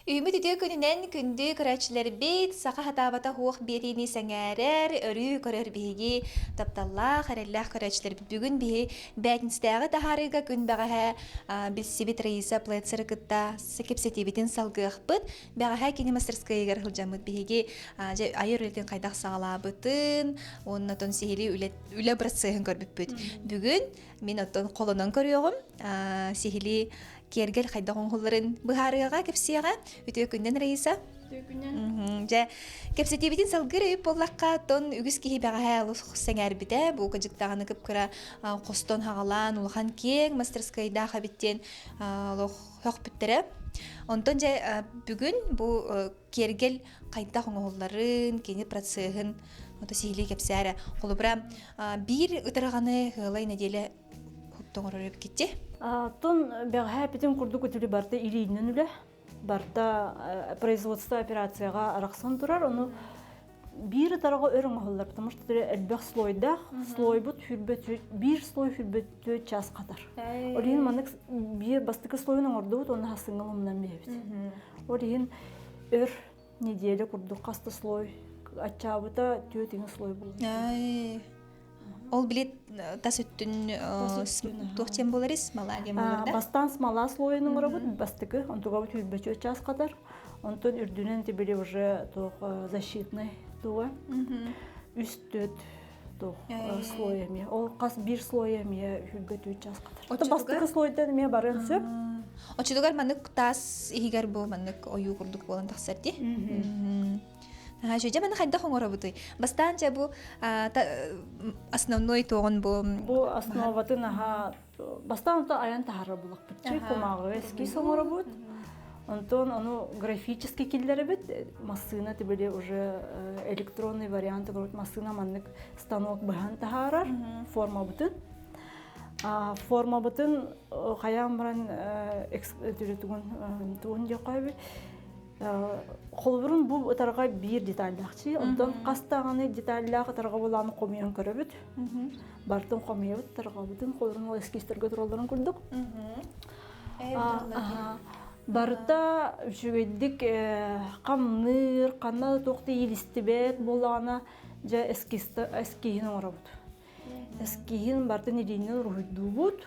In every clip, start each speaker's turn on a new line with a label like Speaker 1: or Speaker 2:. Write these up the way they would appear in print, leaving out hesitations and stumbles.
Speaker 1: Үүммүт үтүө күнүнэн күндү көрөөччүлэрбит, саха хатаабата суох биэриини сэҥээрэр, өрүү көрөр биһиги тапталлаах, эрэллээх көрөөччүлэрбит. Бүгүн биһи бээтинсэтээҕи таһаарыыга күн бэҕэһээ билсибит Раиса Плецеры кытта кэпсэтиибитин салгыахпыт. Бэҕэһээ кини мастерскайыгар сылдьаммыт биһиги дьэ айар үлэтин хайдах саҕалаабытын уонна оттон сиһилии үлэ, үлэ процеһын көрбүппүт. Бүгүн мин оттон холонон көрүөҕүм, сиһилии киэргэл хайдах оҥоһулларын быһаарыаҕа, кэпсиэҕэ. Үтүө күннэн, Раиса.
Speaker 2: Үтүө күннэн.
Speaker 1: Дьэ, кэпсэтиибитин салгыыр өйүп буоллахха, тон үгүс киһи бэҕэһээ олус сэҥээрбитэ. Бу кыдьыктаҕаны кып-кыра хостон хаҕалаан, улахан киэҥ мастерскайдаах эбит диэн олох хөхпүттэрэ. Онтон дьэ бүгүн бу киэргэл хайдах оҥоһулларын, кини процеһын ото сиһилии кэпсээрэ. Холобура, биир ытырҕаны ыалай нэдиэлэ тоҥорор эбиккитти?
Speaker 2: Тон бэҕэһээ эппитим курдук үтүлү барыта илиинэн үлэ, барыта производство операцияҕа арахсан турар. Ону биир ытарҕа өр оҥоһуллар, потому что элбэх слойдаах, слойбут хүрбөтү, биир слой хүрбөтү час хатар. Ол иһин маннык биир бастакы слойун оҥордубут, уонна хасыҥҥа умнан биэбит. Ол иһин өр неделя курдук хас да слой аччаабыта түөрт слой булду.
Speaker 1: Ол били тас өттүн туох диэн буолар смола диэн буолар да?
Speaker 2: Бастаан смола слойун оҥоробут бастакы, онтугабыт хүрбөчүө час хатар. Онтон үрдүнэн тибили уже туох защитный туга. Үс төт туох слой эмиэ. Ол хас биир слой эмиэ хүрбөтүү час хатар. Бастакы слойдан эмиэ барыан сөп.
Speaker 1: Оччотугар маннык таас иһигэр бу маннык ойуу курдук буолан тахсар дии. Дьэ маны хайдах оҥоробутуй? Бастаан дьэ бу основной туоҕун бу
Speaker 2: Бу основатын аха бастаан онто айан таһаарар булахпыт. Кумааҕы эскиз оҥоробут. Онтон ону графически киллэрэбит. Массыына тибили уже электронный вариант массыына маннык станок быһан таһаарар формабытын. Формабытын хайаан баран тугун диэххэ Холобурун бу ытарҕа биир деталлаахчы, онтон хас даҕаны деталлаах ытарҕа булааны хомуйан көрөбүт. Бартын хомуйабыт, ытарҕабытын холобурун ол эскизтэргэ туралларын курдук. Барыта үчүгэйдик хамныыр, ханна да туох да иилистибэт буоллаҕына, дьэ эскиһин оҥоробут. Эскиһин бартын илиинэн уруһуйдуубут.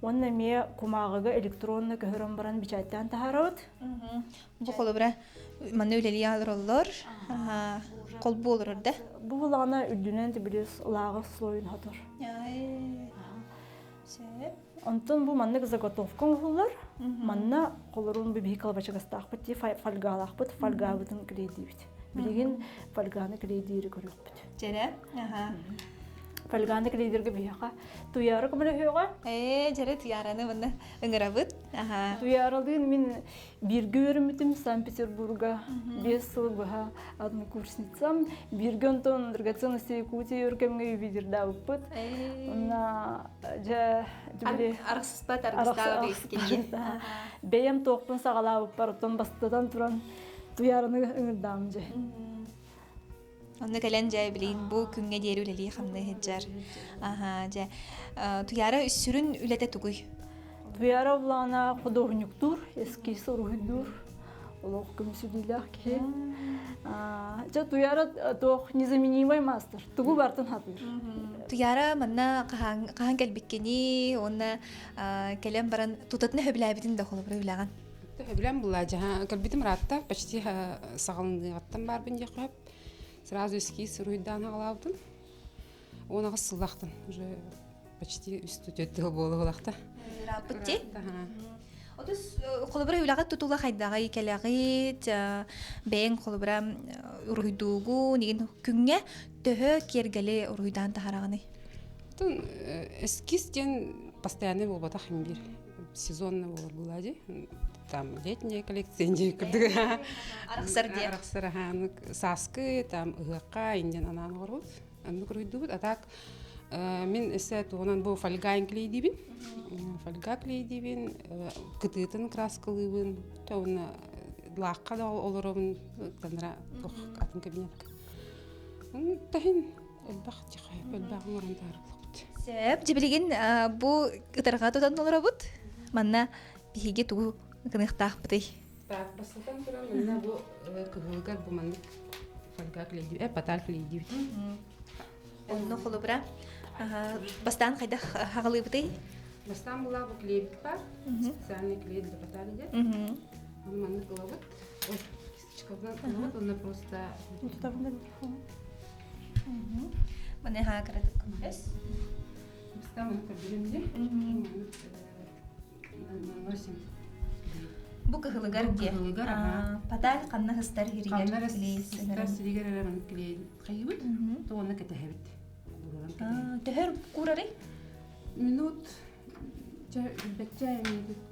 Speaker 2: Уонна эмиэ кумааҕыга электронно көһөрөн баран бичээттээн таһаарабыт.
Speaker 1: Бу холобура манна үлэлии олороллор. Холбуу олорор да?
Speaker 2: Бу булаҕына үрдүнэн тибили лааҕыр слойун хотор. Онтон бу маннык заготовка оҥоһуллар. Манна холорун бу биһи калбачыгастаахпыт дии фольгалаахпыт, фольгабытын клейдиибит. Билигин фольганы клейдиири көрүөхпүт.
Speaker 1: Дьэрэ.
Speaker 2: Фольганы клейдиргэ биһиэхэ Туйаара көмөлөһүөҕэ.
Speaker 1: Ээ, дьэрэ Туйаараны манна ыҥырабыт. Аха.
Speaker 2: Туйааралыын мин бииргэ үөрэммитим Санкт-Петербурга 5 сыл быһа однокурсницам. Бииргэ онтон драгоценности Якутии өркөмҥө ювелирдаабыппыт. Онна дьэ
Speaker 1: арахсыспат аргыстаабыт
Speaker 2: Бэйэм туохпун саҕалаабыппар оттон бастатан туран Туйаараны ыҥырдаам дьэ.
Speaker 1: Онно кэлэн дьэ билигин бу күҥҥэ диэри үлэлии хамныы сылдьар. Аха дьэ Туйаара сүрүн үлэтэ тугуй?
Speaker 2: Туйаара Улаана худуоһунньуктуур, эскиз уруһуйдуур, олох көмүсүлүүлээх киһи. Дьэ Туйаара туох незаменимый мастер, тугу бартын хатыыр.
Speaker 1: Туйаара манна хаһан кэлбиккиний уонна кэлэн баран тутатына сөбүлээбитин да холобура үлэҕин?
Speaker 3: Сөбүлээн булла дьаһа кэлбитим ыраатта, почти саҕаланыаҕыттан баарбын диэххэ сөп. Сразу эскиз уруһуйдаан аҕалаабытым. 18 сыллаахтан уже почти үс түөрт тыл буола-буолахта.
Speaker 1: Ырааппыт дии. Отус холобура үлэҕэ тутула хайдаҕый кэлэҕит, бэйэҥ холобура уруһуйдуугун, игин күҥҥэ төһө киэргэли уруһуйдаан таһараҕыный?
Speaker 3: Оттон эскиз диэн постоянный буолбатах им биир сезонный буолар буолаа дии. Там летняя коллекция дии курдук.
Speaker 1: Арахсар диэ.
Speaker 3: Арахсар аһааны сааскы там ыһыахха индиан анаан оҕоробут. Оннук уруһуйдуубут. А так мин эссе туһунан бу фольга клейдиибин. Фольга клейдиибин, кытыытын краскалыыбын, уонна лаахха да олоробун танара атын кабинетка. Таһин элбэх элбэх оҥорон таарыллыбыт.
Speaker 1: Сөп, дьэ билигин бу ытарҕа тутан олоробут. Манна биһиги тугу гыныахтаахпытый?
Speaker 3: Так, бастатан туран, манна бу кыһылыгар бу маннык фольга клейдиибит, поталь клейдиибит.
Speaker 1: Онно холобура бастаан хайдах хаҕалыыбытый?
Speaker 3: Бастаан була бу клейбит бар, специальный клей для потали диэн. Оны маннык ылабыт. Ой, кисточкабынан ылабыт, онно просто...
Speaker 1: Маны хаҕа кыратык көмөлөс.
Speaker 3: Бастаан маны көрдөрөм дии. Наносим.
Speaker 1: Бу кыһылыгар диэ.
Speaker 3: Кыһылыгар, аха.
Speaker 1: Поталь ханна сыстар сиригэр
Speaker 3: Ханна эрэ сыстар сиригэр эрэ маннык клей хайыбыт, то уонна кэтэһэбит.
Speaker 1: Төһөр куурарый?
Speaker 3: Минут бэччэ 10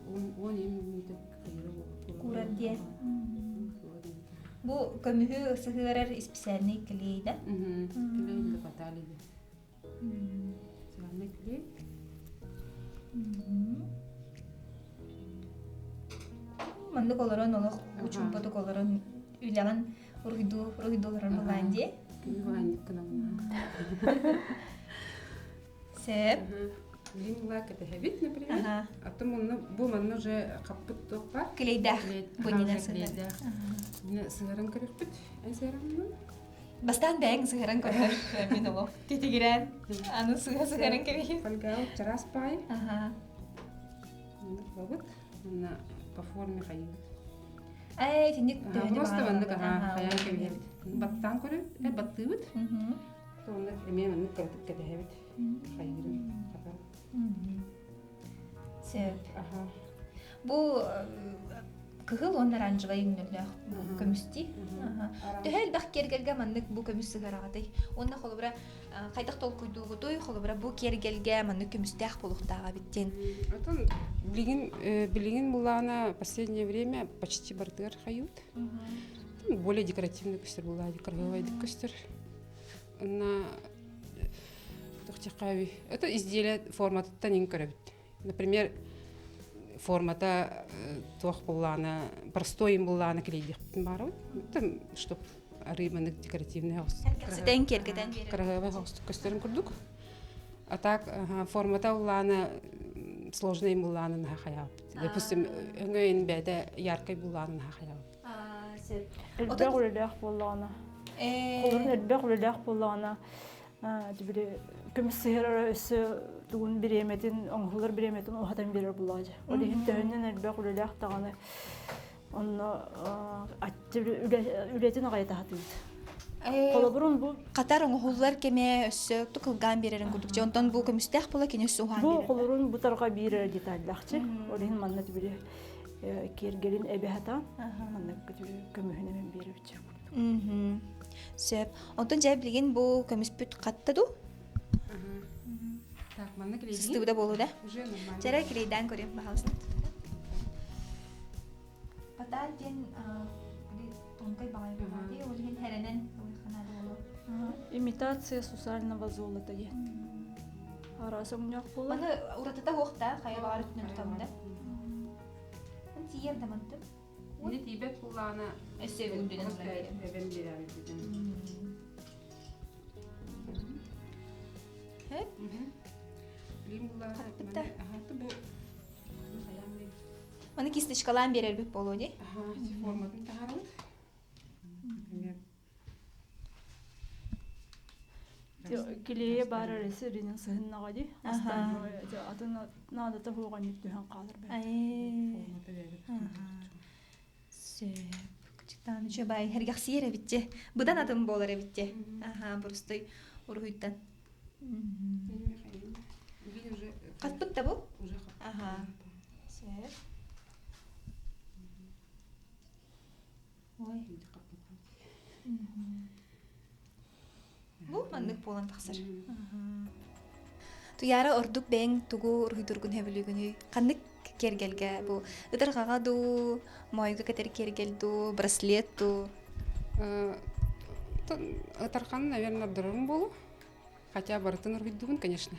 Speaker 3: минут
Speaker 1: Куурар диэн. Бу көмүһү сыһыарар специальный клей да?
Speaker 3: Клей для потали. Специальный клей.
Speaker 1: Маннык олорон олох учуумпатык олорон үлэҕин уруһуйдуу уруһуйдуу олорон булаан дии. Сөп.
Speaker 3: Билим була кэтэһэбит, например. А то манна бу манна уже хаппыт туох бар.
Speaker 1: Клейдээх. Бунина
Speaker 3: клейдээх. Сыһаран көрүппүт. Эн сыһараммын?
Speaker 1: Бастаан бэйэҥ сыһаран көрөр мин олох титигирээн аны сыһа сыһаран кэбиһин.
Speaker 3: Фольгал чараас паай. Бабыт. Манна по форме хайыбыт.
Speaker 1: Эй, итинник
Speaker 3: Просто маннык хайаан кэбиһэбит. Баттаан көрөбүт, э баттыыбыт. Онно эмиэ маннык кыратык кэтэһэбит. Хайыырын хатар.
Speaker 1: Сөп. Бу кыһыл уонна оранжевай өҥнөлөөх көмүстии. Төһө элбэх киэргэлгэ маннык бу көмүс сыһыараҕытый? Уонна холобура хайдах толкуйдуугутуй? Холобура бу киэргэлгэ маннык көмүстээх буолуохтааҕа эбит диэн.
Speaker 3: Отон билигин билигин булаана последнее время почти барытыгар хайыут. Более декоративный көстөр булаа, кыргылайдык көстөр. На Это изделие форматыттан иҥ көрөбүт. Например, формата туох буллаана, простой им буллаана килейдиэхпитин баарабыт. Там, чтоб арыйманык декоративный
Speaker 1: Ситэн киэргэтэн
Speaker 3: кыраһыабай хоҕустук көстөрүн курдук. А так формата улаана сложный буллаана наха хаябыт. Допустим, өҥөйүн бэйэтэ яркай буллаана наха хаябыт.
Speaker 2: Элбэх үлэлээх буоллаҕына. Холорун элбэх үлэлээх буоллаҕына били көмүс сыһыарара өссө тугун бириэмэтин оҥоһулар бириэмэтин уһатан биэрэр буоллаҕа дьэ. Ол иһин төһөннөн элбэх үлэлээх даҕаны онно үлэтин аҕай таһатыыбыт. Холобурун бу
Speaker 1: Катар оҥоһуллар кэмэ өссө кылгаан биэрэрин курдук. Дьэ онтон бу көмүстээх буола кини өссө уһаан
Speaker 2: Бу холорун бу тарга биир деталлаахчы. Ол иһин манна били киэргэлин эбэ хатаан манна көмүһүн эбэн биэрэбит
Speaker 1: Сөп. Онтон дьэ билигин бу көмүспүт хатта дуу?
Speaker 3: Так, манна клейдиин.
Speaker 1: Сыстыбыта буолуу да?
Speaker 3: Уже нормально.
Speaker 1: Чэрэ клейдаан көрүм, пожалуйста. Поталь диэн тонкай баҕайы буолуо ол иһин хэрэнэн
Speaker 2: Имитация сусального золота диэн. Араас өҥнөөх буолар.
Speaker 1: Маны уратыта уохта хайа баҕар өттүнэн тутабын да. Тиийэр да мантым.
Speaker 3: Мини тиийбэт буоллаҕына
Speaker 1: Өссө үрдүнэн
Speaker 3: эбэн биэрээбиппитин. Билим буллаҕына бу
Speaker 1: Маны кисточкалаан биэрэрбит буолуо дии.
Speaker 3: Форматын таһаарабыт. Например,
Speaker 2: Килиэйэ баар эрэ сиринэн сыһыннаҕа дии. Остальное атын наадата суоҕанньык түһэн хаалар бэйэтэ.
Speaker 1: Сөп. Кычыктаан үчүгэй хэргэхсийэр эбитчи. Быдан атын буолар эбитчи. Аха, борустой уруһуйтан. Хатпыт да бу? Аха. Сөп. Ой. Бу маннык буолан тахсар. Туйаара ордук бэйэҥ тугу уруһуйдургун сөбүлүүгүнүй? Ханнык киэргэлгэ бу ытырҕаҕа дуу, моойго кэтэр киэргэл дуу, браслет дуу?
Speaker 3: Ытархан, наверное, ордорорум буолуо. Хотя барытын уруһуйдугун, конечно.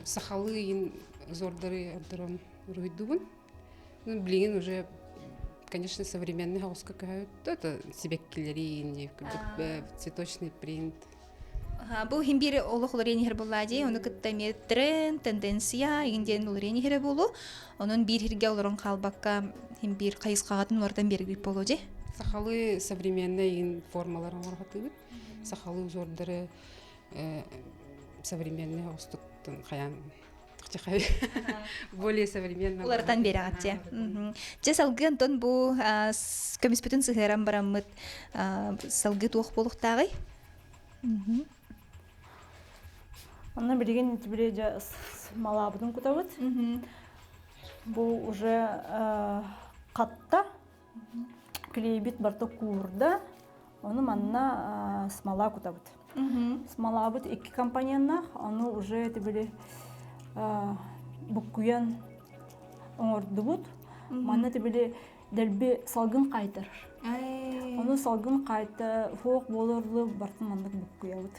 Speaker 3: Сахалыы иин узордары ордорон уруһуйдугун. Ну, билигин уже, конечно, современный хаоска көһөбүт. Это сибэккилэри цветочный принт.
Speaker 1: Бу иһин биир олох уларыйан иһэр буоллаа дии, ону кытта эмиэ тренд, тенденция игин диэн уларыйан иһэрэ буолуо. Онон биир сиргэ олорон хаалбакка иһин биир хайысхаҕытын уларытан биэрбит буолуо дии.
Speaker 3: Сахалыы современный игин формалар оҥорохотугут. Сахалыы узордары современный оҕустуктан хайаан более современно.
Speaker 1: Уларытан биэрэҕит дьэ. Дьэ салгыы Антон бу көмүспүтүн сыһыаран бараммыт салгыы туох буолуохтааҕый?
Speaker 2: Онно билигин били дьэ малаабытын кутабыт. Бу уже хатта клейбит барыта куурда. Ону манна смола кутабыт. Смолабыт икки компоненнаах, ону уже били буккуйан оҥордубут. Манна били дэлби салгын хаайтарар. Ону салгын хаайта суох буолорлу бартын маннык буккуйабыт.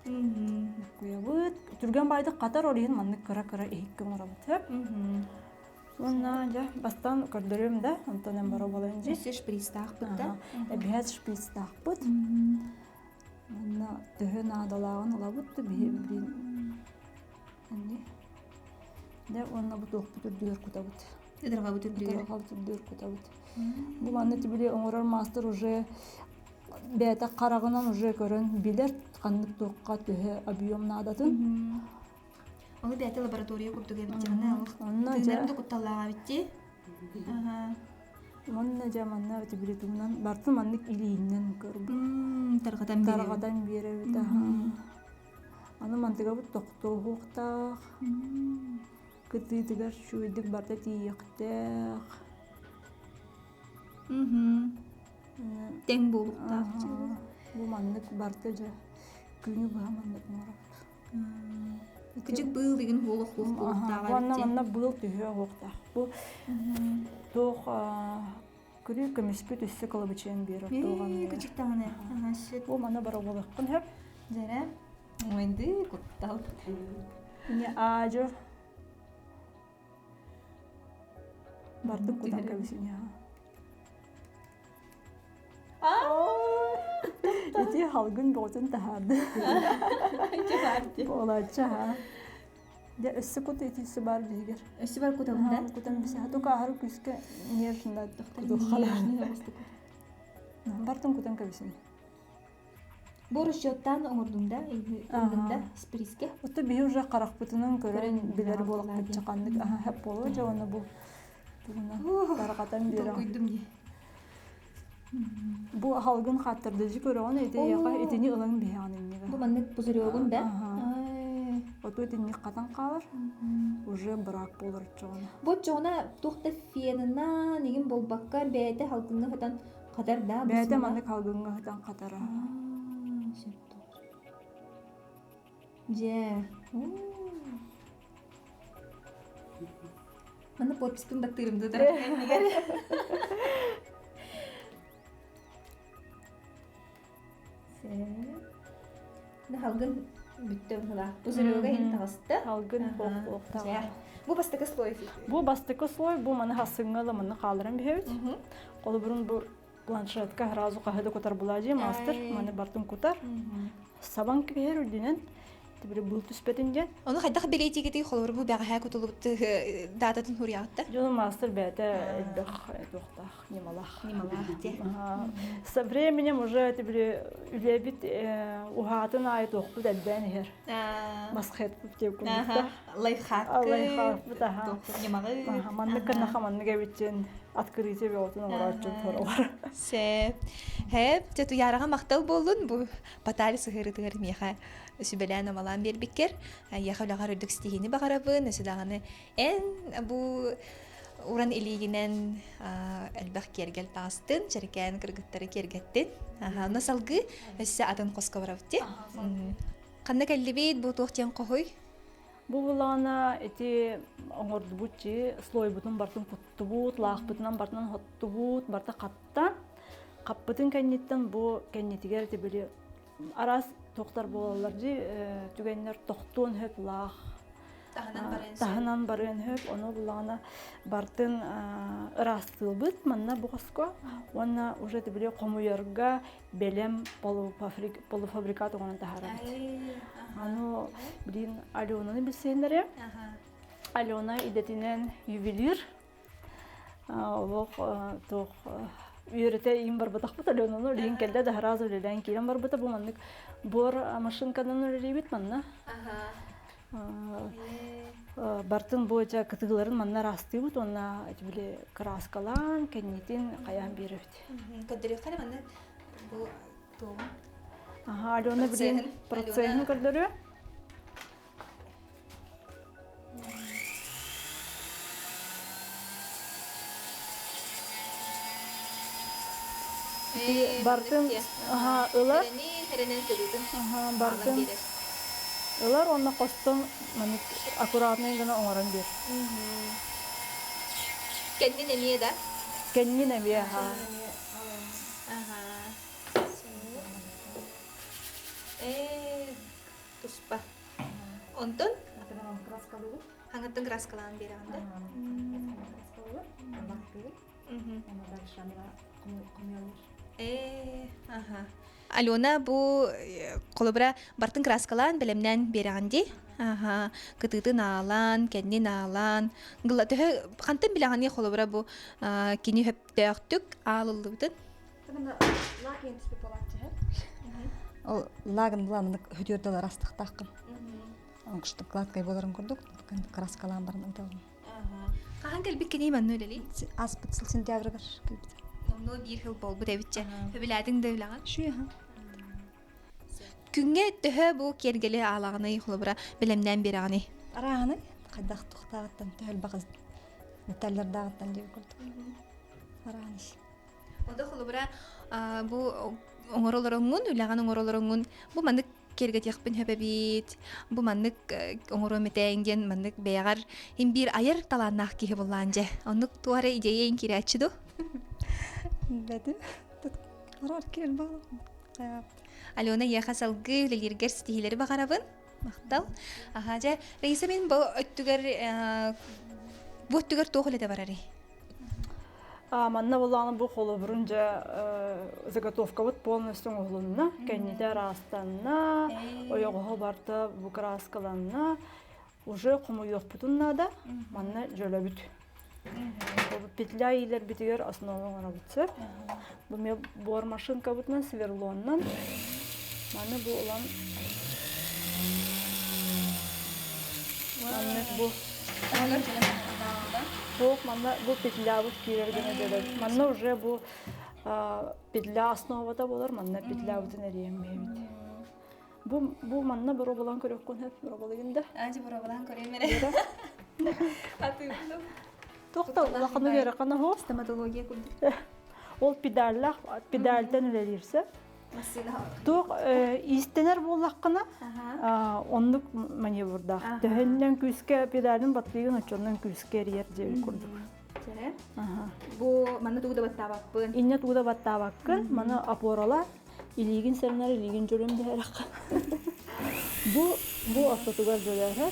Speaker 2: Буккуйабыт. Түргэн баайдык хатар ол иһин маннык кыра-кыра иһиккэ оҥоробут. Уонна дьэ бастаан көрдөрүөм да, онтон эн бара буолан дьи.
Speaker 1: Өссө шприцтаахпыт да?
Speaker 2: Эбиһээт шприцтаахпыт. Уонна төһө наадалааҕын ылабыт да биһи билин инни. Дьэ уонна бу туохпут үрдүгэр кутабыт.
Speaker 1: Ыдырҕабыт үрдүгэр.
Speaker 2: Ыдырҕабыт үрдүгэр кутабыт. Бу манна тибили оҥорор маастар уже бэйэтэ хараҕынан уже көрөн билэр ханнык туохха төһө объем наадатын.
Speaker 1: Ол бэйэтэ лаборатория курдук эбит дьаҕана тыынарым да кутталлааҕа эбит дии.
Speaker 2: Манна дьэ манна били тугунан барытын маннык илииннэн көрбүт.
Speaker 1: Тарҕатан биэрэбит.
Speaker 2: Тарҕатан биэрэбит аха. Аны мантыгабыт тохтуохтаах. Кытыытыгар үчүгэйдик барыта тиийиэхтээх.
Speaker 1: Тэҥ буолуохтаах.
Speaker 2: Бу маннык барыта дьэ күнү быһа маннык оҥоробут.
Speaker 1: Кыдьык быыл игин буолуох буолуохтааҕа
Speaker 2: Уонна манна быыл түһүө уохтаах. Бу туох күрүү көмүскү өссө кылабычыйан биэрэр туоҕан.
Speaker 1: Кыдьык даҕаны.
Speaker 2: Бу маны бара буолуоххун сөп.
Speaker 1: Дьэрэ. Ойды куттал.
Speaker 2: Не аажо. Бардык кутан кэбисиня. Ити халгын бөҕөтүн таһаарды. Буолааччы аһаа. Дьэ өссө кут итиси бар биһигэр.
Speaker 1: Өссө бар кутабын да?
Speaker 2: Кутан биси. Тука аһары күүскэ нежно кутуххалаан. Бартын кутан кэбисин.
Speaker 1: Бу расчеттаан оҥордуҥ да, ыллыҥ да спирискэ?
Speaker 2: Ото биһи уже харахпытынан көрөн билэр буолахпыт чаканнык аха хэп буолуо дьэ уонна бу тугуна тарҕатан биэрэн.
Speaker 1: Толкуйдум дии.
Speaker 2: Бу халгын хааттардыжы көрөҕүн ити итини ылан биһэҕин иннигэ.
Speaker 1: Бу маннык пузырёгун да?
Speaker 2: Оту итинник хатан хаалар. Уже брак буолар оччоҕуна.
Speaker 1: Бу оччоҕуна туох да фенынан игин болбакка бэйэтэ халгыҥҥа хатан хатар да?
Speaker 2: Бэйэтэ маннык халгыҥҥа хатан хатара.
Speaker 1: Дьэ. Манна подписпын баттыырым да иннигэр. Халгын бүттэ быһылаах. Пузырёга иһин таҕыста.
Speaker 2: Халгын
Speaker 1: Бу бастакы слой.
Speaker 2: Бу бастакы слой, бу маны хассыҥҥа ламаны хааларан биһэбит. Холобурун бу планшетка сразу хаһы да кутар буладьы мастер маны бартын кутар. Сабан киһер үрдүнэн тибри бул түспэтин диэн.
Speaker 1: Ону хайдах билиэтигитий холобур бу бэҕэһээ кутулубут даататын хуруйаҕытта?
Speaker 2: Дьону мастер бэйэтэ элбэх туохтаах ньымалаах.
Speaker 1: Ньымалаах дии.
Speaker 2: Со временем уже тибри үлэбит уһаатын аайы туохпут элбээн иһэр. Масхет курдукта.
Speaker 1: Лайфхак.
Speaker 2: Лайфхакпыт аха.
Speaker 1: Ньымаҕы.
Speaker 2: Маннык гыннаха маннык эбитчин открытие бөҕөтүн оҥорооччу соролор.
Speaker 1: Сөп. Хэп, дьэ Туйаараҕа махтал буоллун бу Баталь сыһыарытыгар миэхэ сүбэлээн-амалаан биэрбиккэр. Эйиэхэ үлэҕэр үрдүк ситиһиини баҕарабын. Өссө даҕаны эн бу уран илиигинэн элбэх киэргэл таҕыстын, чэрикээн кыргыттары киэргэттин. Онно салгыы өссө атын хоско барабыт дии. Ханна кэллибит, бу туох диэн хоһуй?
Speaker 2: Бу булаана ити оҥордубут чи слойбутун бартын куттубут, лаахпытынан бартынан хоттубут, барта хатта. Хаппытын кэнниттэн бу кэннитигэр ити били араас туохтар буолаллар дии түгэннэр тохтуон сөп лаах. Таһынан барыан сөп. Ону буллаҕына бартын ыраастыыбыт манна бу хоско уонна уже били хомуйарга бэлэм полуфабрикат оҥорон таһаарабыт. Аны билин Аленаны билсиһиннэрэ. Алена идэтинэн ювелир. Олох туох үөрэтэ иин барбатахпыт Аленаны үлэһин кэллэ да сразу үлэлээн киирэн барбыта бу маннык буор машинканан үлэлиибит манна. Бартын бу дьэ кытыыларын манна ыраастыыбыт уонна били кырааскалаан кэннитин хайаан биэрэбит.
Speaker 1: Көрдөрүөххэ да манна бу туоҕун.
Speaker 2: Аха, Алена билин процеһын көрдөрүө. Бартын ылар. Бартын ылар уонна хостон маннык аккуратный гына оҥорон биэр.
Speaker 1: Кэннин эмиэ да?
Speaker 2: Кэннин эмиэ, аха.
Speaker 1: Ээ, туспа. Онтон? Хаҥаттан краскалаан биэрэҕин да? Ээ, аха. Алена бу холобура бартын краскалаан бэлэмнээн биэрэҕин дии. Аха, кытыытын аалаан, кэннин аалаан. Гыла төһө хантан билэҕиний холобура бу кини хөптөөхтүк аалыллыбытын?
Speaker 4: Ол лагын буламынык хөтүөрдөлөр астыктааххын. Оҥкуштук гладкай боларын курдук краскалаан баран ыталым.
Speaker 1: Хаһан кэлбит кини манна үлэлий?
Speaker 4: Аспыт сыл сентябрьгар кэлбит.
Speaker 1: Номнуо биир сыл буолбут эбитчэ. Сөбүлээтиҥ да үлэҕин?
Speaker 4: Шүйэ.
Speaker 1: Күҥҥэ төһө бу киэргэли аалаҕыный, холобура, бэлэмнээн биэрэҕиний?
Speaker 4: Арааһыный, хайдах тухтааҕыттан төһө элбэх деталлардааҕыттан диэн курдук. Арааһыный.
Speaker 1: Онто холобура, бу оҥоролороҥҥун, үлэҕин оҥоролороҥҥун, бу маннык киэргэтиэхпин сөп эбит, бу маннык оҥоруом этээҥ диэн маннык бэйэҕэр им биир айар талааннаах киһи буллаан дьэ. Оннук туох эрэ идея киирээччи ду?
Speaker 4: Бэти. Арар киирэр
Speaker 1: Алена эйиэхэ салгыы үлэлииргэр ситиһиилэри баҕарабын. Махтал. Аха, дьэ, Раиса мин бу өттүгэр бу өттүгэр туох үлэтэ барарый?
Speaker 2: Манна булааны бу холобурун дьэ заготовкабыт полностью оҥоһулунна, кэннитэ ыраастанна, ойоҕоһо барта бу краскаланна, уже хомуйуохпутун наада, манна дьөлөбүт. Петля иилэрбитигэр основа оҥоробут сөп. Бу мен бор машинкабытынан сверлоннан маны бу улам маннык бу Суох, манна бу петлябыт киирэр гына дьөлөбүт. Манна уже бу петля основата болар, манна петлябытын эрийэн бэйэбит. Бу бу манна боруобалаан көрүөххүн сөп, боруобалыйын да.
Speaker 1: Аанчы боруобалаан көрүөм эрэ. Атыылым.
Speaker 2: Туох да улаханы үөрэххэ оһо.
Speaker 1: Стоматология курдук.
Speaker 2: Ол педаллаах педальтан үлэлиирсэ. Туох иистэнэр буоллаххына оннук маневрдаах. Төһөннөн күүскэ педалын баттыыгын оччоннон күүскэ эрийэр диэбит курдук.
Speaker 1: Бу манна тугу да баттаабаппын.
Speaker 2: Инньэ тугу да баттаабаккын, маны опорала илиигин сэрэнэр илиигин дьөлүм дэһэрэххэ. Бу бу ортотугар дьөлөһөр.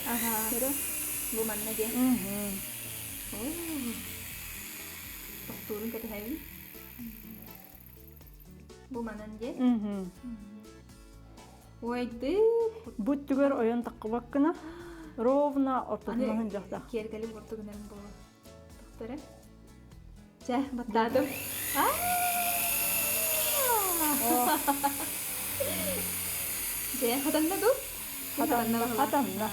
Speaker 1: Аха. Бу манна диэн. Тохтуурун кэтэһэбин. Бу манан диэн. Ой, ты.
Speaker 2: Бу түгэр ойон таххыбаккына ровно ортотунан сылдьахтаах.
Speaker 1: Киэргэлим ортотунан буолар. Тохторе. Чэ, баттаатым. Дьэ, хатанна ду?
Speaker 2: Хатанна, хатанна.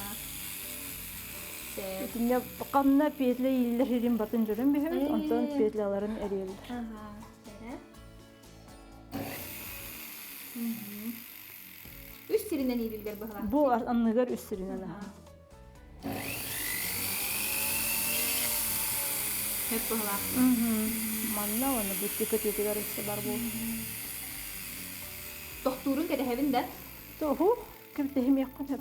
Speaker 2: Итинне қанна петля ииллер хирин батын жүрін биһэбит, онтон петляларын эриэллэр.
Speaker 1: Үс сиринэн иилиллэр быһалаах.
Speaker 2: Бу анныгар үс сиринэн аха.
Speaker 1: Хөп быһалаах.
Speaker 2: Манна уонна бүттү көтүтүгэр өссө бар бу.
Speaker 1: Тохтуурун кэтэһэбин да?
Speaker 2: Тоһу, ким тэһимиэххин сөп.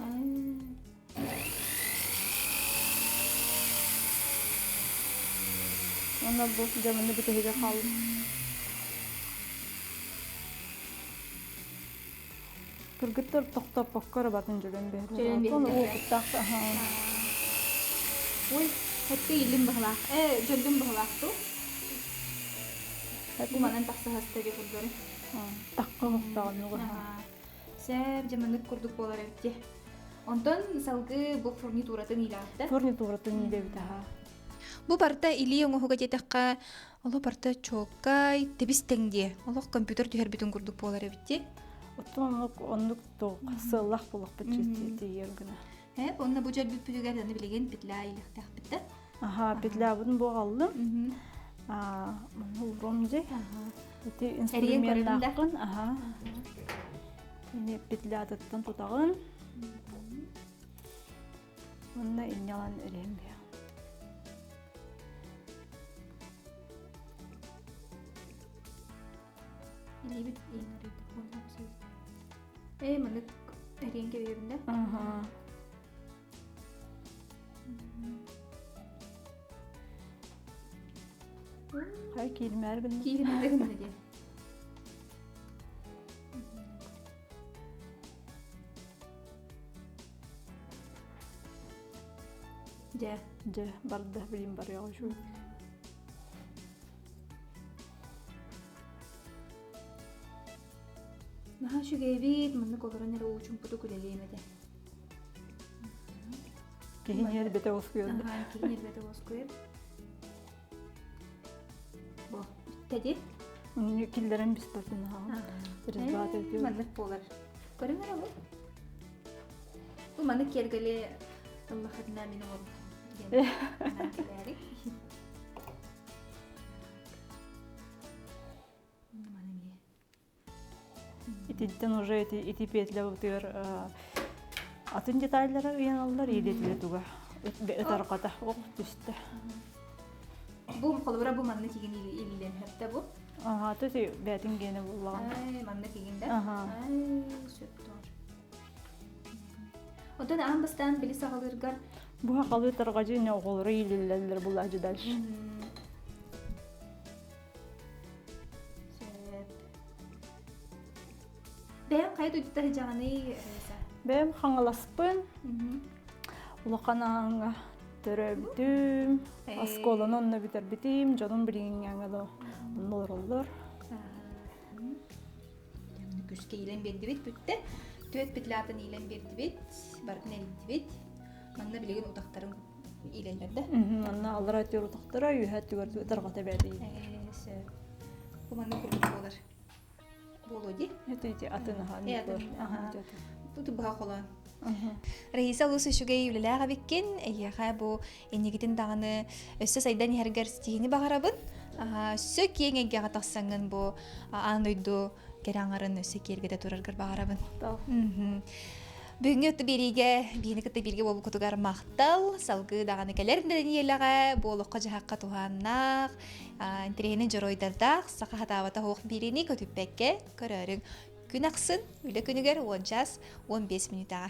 Speaker 2: Уонна бу дьэ бүтэһигэ хаалла. Кыргыттар тохтоппокко эрэ батын дьөлөн биэрэр. Оттон уопуттаах.
Speaker 1: Ой, хэтте илим быһылаах. Э, дьөллүм быһылаах ту. Бу манан тахса хаста дии курдары.
Speaker 2: Тахха мохтоҕун
Speaker 1: Сээп дьаманык курдук буолар эбит Онтон салгыы бу фурнитуратын иилэҕиттэ.
Speaker 2: Фурнитуратын иилэбит аха.
Speaker 1: Бу барыта илии оҥоһуга диэтэххэ, олох барыта чуолкай, тэбис тэҥ диэ. Олох компьютер түһэрбитин курдук буолар эбит дии.
Speaker 2: Оттон оннук оннук туох сыаллах булахпыт тиийэр гына.
Speaker 1: Э, онно бу дьөрбүппүтүгэр аны билигин петля иилэхтээхпит да.
Speaker 2: Аха, петлябын буоҕаллым. Аа, манна ууром дьи. Ити инструменнааххын, аха. Ини петлятыттан тутаҕын. Уонна инньалан эриэн биэ.
Speaker 1: Илиибит Ээ, маннык эриэн кэбиһэбин да?
Speaker 2: Аха. Хай киирмээр гынна.
Speaker 1: Киирмээр гынна диэн. Дьэ.
Speaker 2: Дьэ, барда билим барыаҕа үчүгэй.
Speaker 1: Наһаа үчүгэйбит, маннык олорон эрэ уучумпутук үлэлиэм этэ.
Speaker 2: Киһи ньиэрбэтэ уоскуйар.
Speaker 1: Киһи ньиэрбэтэ уоскуйар. Бу, бүттэ дии.
Speaker 2: Киллэрэн биспэтин аха.
Speaker 1: Маннык буолар. Көрүҥ эрэ бу. Бу маннык киэргэли ыллахытына мин оҥорбутум диэн кэлээри.
Speaker 2: Итинтэн уже ити ити петлябытыгар атын деталлара ыйаналлар иилэтилэ туга ытарҕата ох түстэ.
Speaker 1: Бу холобура бу манна кигин илилен хөптө бу.
Speaker 2: Аха, то ти бээтин гене буллаҕын.
Speaker 1: Ай, манна кигин да.
Speaker 2: Аха.
Speaker 1: Ай, сөптөр. Онтон аан бастаан били саҕалыыргар
Speaker 2: Бу хахалы тарҕажы не оҕолоро иилиллэллэр булаажы дальше.
Speaker 1: Сөп. Бэйэм хайа дойдута сылдьаҕыный, Раиса?
Speaker 2: Бэйэм Хаҥаласпын, улахан ааҥҥа төрөөбүтүм, оскуоланы онно бүтэрбитим, дьонум билиҥҥээҥҥэ да онно олороллор.
Speaker 1: Күскэ иилэн биэрдибит бүттэ. Түөт петлятын иилэн биэрдибит, барытын эрийдибит. Манна билигин утахтарын иилэллэр да?
Speaker 2: Манна аллара өттүгэр утахтара, үөһэ өттүгэр ытарҕата бэйэтэ иилэр.
Speaker 1: Сөп. Бу манна курдук буолар. Буолуо дии?
Speaker 2: Это ити атын аха.
Speaker 1: Аха. Тут быһа холоон. Раиса олус үчүгэй үлэлээх эбиккин. Эйиэхэ бу иннигитин даҕаны өссө сайдан иһэргэр ситиһиини баҕарабын. Өссө киэҥ эйгэҕэ тахсаҥҥын бу аан дойду кэрэ аҥарын өссө киэргэтэ тураргар баҕарабын. Бүгүҥҥү өттү биэриигэ биһини кытта бииргэ буолбуккутугар махтал. Салгыы даҕаны кэлэр нэдиэлэҕэ бу олоххо-дьаһахха туһааннаах, интэриэһинэй дьоруойдардаах саха хатаабата суох биэриини көтүппэккэ көрөөрүҥ. Күн ахсын үлэ күнүгэр 10 час 15 мүнүүтэҕэ.